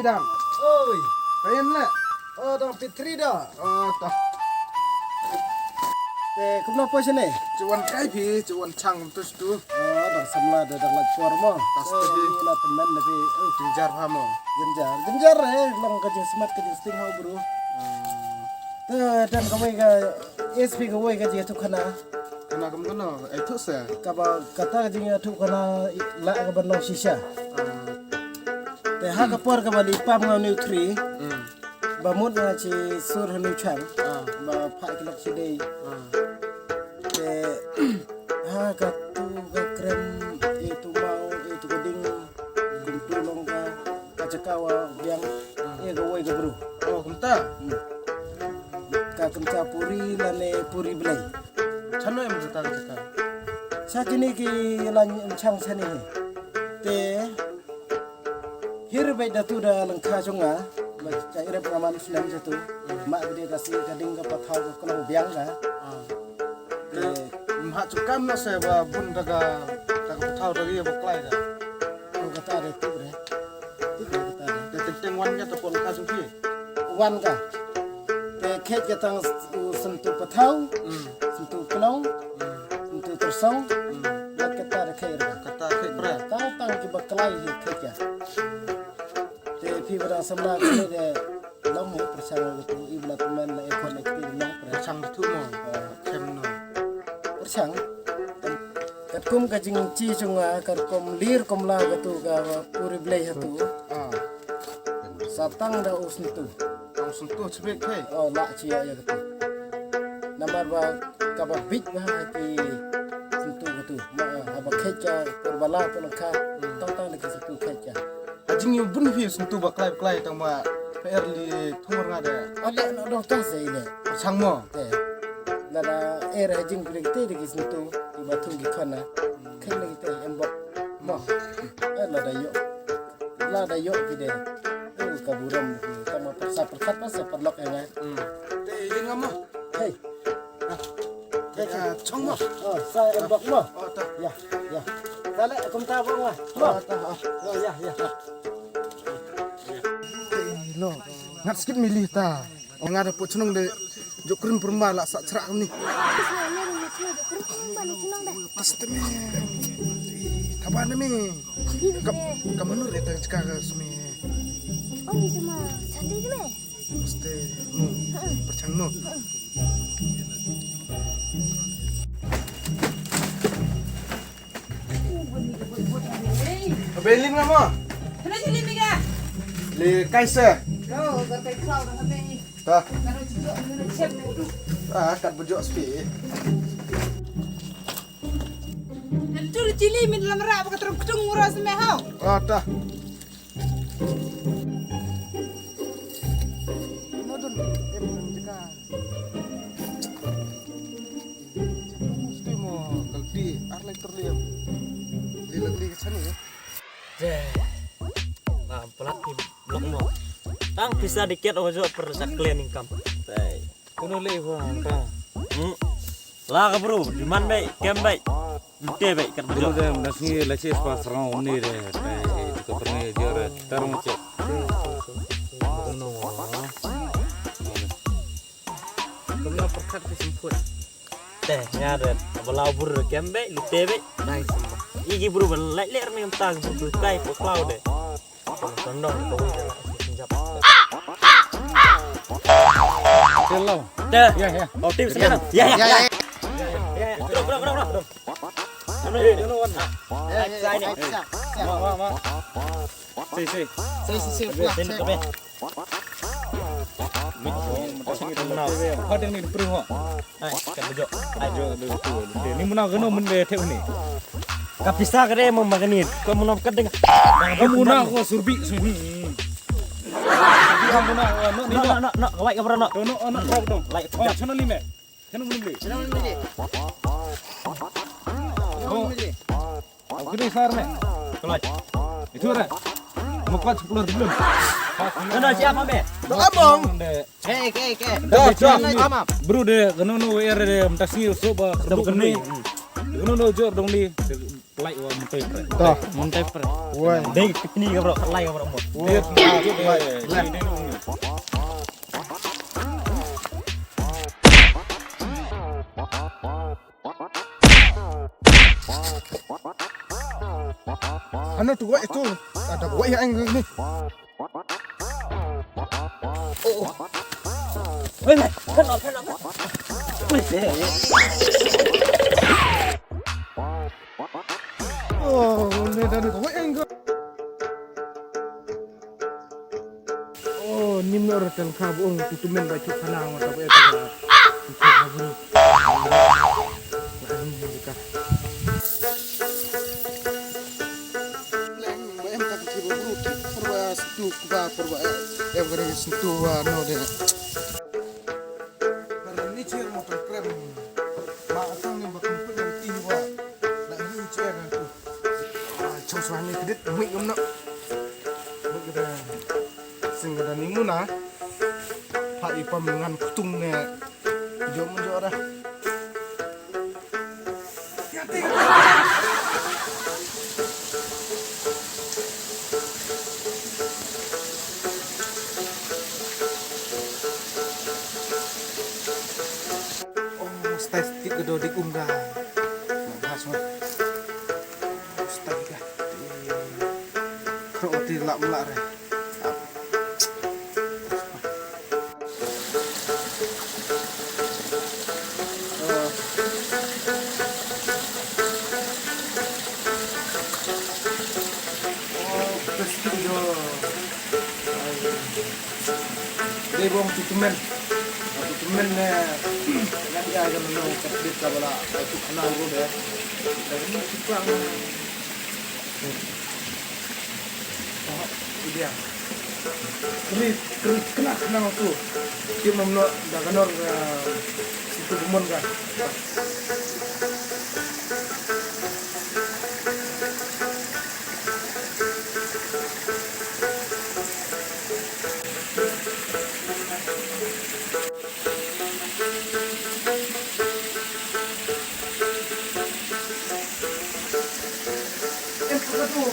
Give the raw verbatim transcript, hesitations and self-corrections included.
Dang. Oi. Kayan le. Oh, dang P three da. Oh, ta. Te kumno poi shane? Chuan kai phi, chuan chang tu tu. Oh, dang samla da dang lait por mo. Tas tadi. Ila temen na phi. Jinjar pha mo. Jinjar, jinjar eh, long ka jingsmat ka jingsting hau bro. Te dan kawei ka S P kawei ka jia tu khana. Khana kam khana, ai tu se. Kaba kata ka jia tu khana la ka ban long shisha. Te ha ka por kaba li pam nga new three. Ba mut nga chi sur ha new chang. Ba pha ki lok si dei. Te ha ka tu ka krem, e tu mau, e tu ka ding. Kum tu long ka, ka jaka wa biang, e ka wei ka bru. Oh, kumta. Ka kumta puri lane puri blei. Chano em jata ka jaka. Sa kini ki lan chang sani. Te hir bai da tu da langkha jong nga. Ba cha irep nga man snem jatu. Ma bide ka si ka ding ka pathaw ka klang biang ka. Te mha chu kam na se ba bun da ka, da ka pathaw da ka ba klai ka. Ko kata re tu re. Tu re kata re. Te teng teng wan ka ta pon ka jong ki. Wan ka. Te khet ka tang u sentu pathaw. Sentu klong. Sentu tersong. Lat kata re khet re. Kata khet re. Tang tang ki ba klai hi khet ka. Te phi ba dang samla khet de. Long hi pyrshang ga tu i bla tu men la ekon ekti long pyrshang tu mo. Chem no. Pyrshang. Katkum ka jingchi jong nga katkum lir kum la ga tu ga puri blei ha tu. Sa tang da u sentu. Tang sentu chibek kai. Oh la chi ya ga tu. Namar ba kaba bit ba ha ki sentu ga tu. Ma ha ba khet ka pur bala pun kha. Tang tang da ki sentu khet ka. A jing yu bun hi sentu ba klai klai tang ma pa er li thong nga de. Ade no dong ta se ile. Chang mo. Te. Lada er ha jing bri te de ki sentu i ba thung ki khana. Khen le te em bok. Mo. Eh lada yo. Lada yo ki de. Eh ka buram ki tang ma persa perkhat pa se perlok ya nga. Te yin nga mo. Hey. Chong mo. Oh, sa em bok mo. Oh, ta. Ya, ya. Sa le kumta bok mo. Oh, ta. Oh, ya, ya. No. Ngat skit mili ta. Nga da pu chnong de jukrin purma la sa chra ni. Pas te me. Taba ne me. Ka manur de ta chka ga sumi. Oh, ni sama. Sandi de me. Uste, mo, perchang mo. Abelin nga mo? Kena juli mega. Le kaise. Yo, ga kai kau ga kai. Ta. Kena juli kena chem tu. Ah, kat bujok spi. Tentu cili min lamra baka terung ketung ngura semehau. Ah, ta. Modun em nang jaka. Mesti mo kalti ar lai terliam. Lila li sani. Je. Ba pelat ni blok mo. Tang pisa dikit aja per dak cleaning kam. Tei. Kuno le ho ka. Hmm. La ka bro, di man bai, kem bai. Te bai kat bujok. Bro de, nas ni la chase pas rang ni de. Te ka pernge jor tar mo che. Kuno. Kuno perkat ke semput. Te nga de, bala bro kem bai, lu te bai. Nice. Igi bro ban lai ler ni ta bro tai ko klau de. Tondong ko wei la si sinjap. Hello. Te. Ya, ya. Oh, tim sana. Ya, ya. Ya, ya. Bro, bro, bro, bro. Ano, ano, ano. Ya, ya, ya. Ma, ma, ma. Si, si. Si, si, si. Tim, tim. Hadeng ni bro ho. Ai, ka bujok. Ai, jo, do tu. Ni muna kano mun be thep ni. Ka pisa ka re mo magani. Ko muna ka deng. Ko muna ko surbi sini. Ko muna ko no ni. No, no, no, no, kawai ka bro no. No, no, no, no. Like. Oh, channel ni me. Channel ni me. Channel ni me. Oh. Kini sar ne. Kelaj. Itu re. Mukot sepuluh belum. Kena siapa me? Doa bom. Ke, ke, ke. Dah, dah. Bro de, kena no er de, mentas ni so ba. Kena no jor dong ni. Lai wa Montoi Pre. Dah. Montoi Pre. Woi. Dei kini ka bro, lai ka bro mo. Woi. Ano tu wai tu? Ada wai yang ni. Oh. Wait, wait, turn off, turn off. Wait, wait, wait. Oh, ni dah ni tu wai yang. Oh, nim nor tel ka bu ong tu tu men ba chu kana wa ta ba ta. Tu tu ha bu. Leng ba em ta ki bu bu ki. Por ba stu ba por ba em ga stu wa no de. Ni cher mo ta krem. Ma ta ni ba ku ku ni wa. La ni cher tu. Chong swa ni kdit mui ngam no. Mui kdit. Sing kdit ni muna. Ha i pam ngan kutung ne. Jom jom dah. Oh, stai stik kedo dik um ga. Mas mas. Stai ga. Kro ti lak melak re. Oh, best tu jo. Dei bong tu temen. Tu temen ne. Ngan dia aja menung kat bit ka bala. Tu kenal gue deh. Dan ini tukang. Dia. Kri kri kena kena tu. Dia memno da ganor situ gumun kan. Em, apa tu?